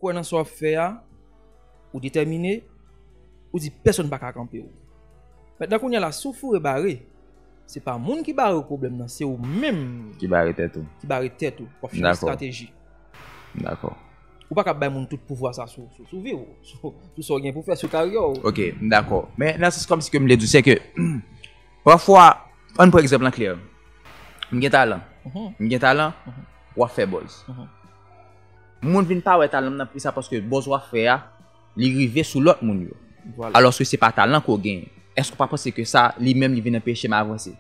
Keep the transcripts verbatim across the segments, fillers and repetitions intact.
Ou kwè nan sa w ap fè a, ou detèmine, ou di pèsonn pa ka kanpe w. Mentnan kounye a la, si w foure bare, se pa moun ki bare w pwoblèm nan, se ou menm Ki bare tèt ou. Ki bare tèt ou. W ap chanje estrateji. Dakò. Ou pa ka bay moun tout pouvwa sa sou, sou, sou vi w, sou, sou sa w gen pou fè, sou karyè w. Ok, m dakò. Men nan sans kòmsi ke m vle di w, se ke pafwa, ann pran egzanp lan klè. M gen talan. M gen talan, w ap fè buzz. Moun vin pa wè talan m nan plis sa paske buzz w ap fè a, li rive sou lòt moun yo. Vwala. Alòske se pa talan ke w genyen. Èske w pa panse ke sa, li menm, li vin anpeche m avanse?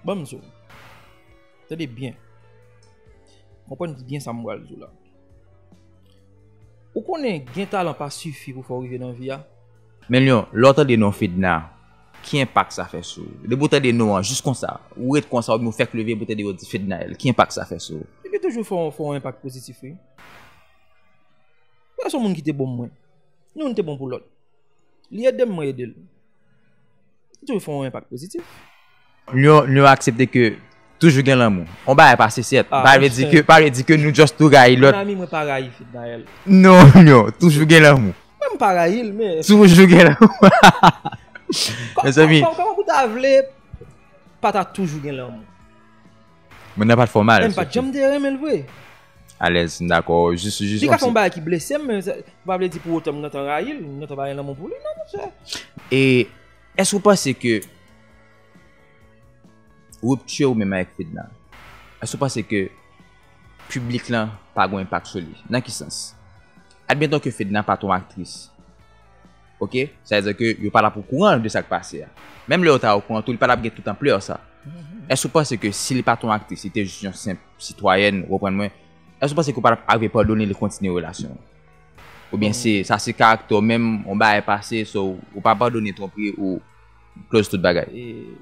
Ban m di w. Tande byen. Konprann byen sa m pral di w la. Ou konnen gen talan pa sifi pou fè w rive nan vi a. Men Lion, lè w tande non Fedna, ki enpak sa fè sou ou? Depi w tande non an, jis konsa, ou ret konsa, oubyen w fèk leve pou w tande yo di Fednaelle, ki enpak sa fè sou ou? Li toujou fè yon, fè yon enpak pozitif, wi. Ou wè se yon moun ki te bon mwen. Youn te bon pou lòt. Li ede m, mwen ede l. Li toujou fè yon enpak pozitif. Lion, Lion aksepte ke toujou gen lanmou. On bagay pase sèt. Ah. Pa vle di ke, pa vle di ke nou just tou rayi lòt. Mon ami, mwen pa rayi Fednaelle. Non, Lion, toujou gen lanmou. Mwen, m pa rayi l, men Toujou gen lanmou. Mezanmi. Kòman, kòman pou ta vle pa ta toujou gen lanmou? Mwen nan pa t fè w mal. Men m pa t janm te renmen l vre. Alèz, m dakò. Jis, jis. Li ka fè yon bagay ki blese m, men sa pa vle di pou otan m gentan rayi l, m gentan pa gen lanmou pou li, non, monchè. E èske w panse ke ripti ou menm avèk Fedna, èske w panse ke piblik lan pa gen enpak sou li? Nan ki sans? Admeton ke Fedna pa t yon aktris. Ok? Sa vle di ke yo pa t ap okouran de sa k pase a. Menm lè yo ta okouran tou, li pa t ap gen tout anplè sa. Èske w panse ke si li pa t yon aktris, li te jis yon senp sitwayèn, ou konprann mwen, èske w panse ke w pa t ap rive padone li, kontinye relasyon an? Oubyen se, sa se karaktè w menm, yon bagay pase, so ou pa padone twonpri ou close tout bagay? E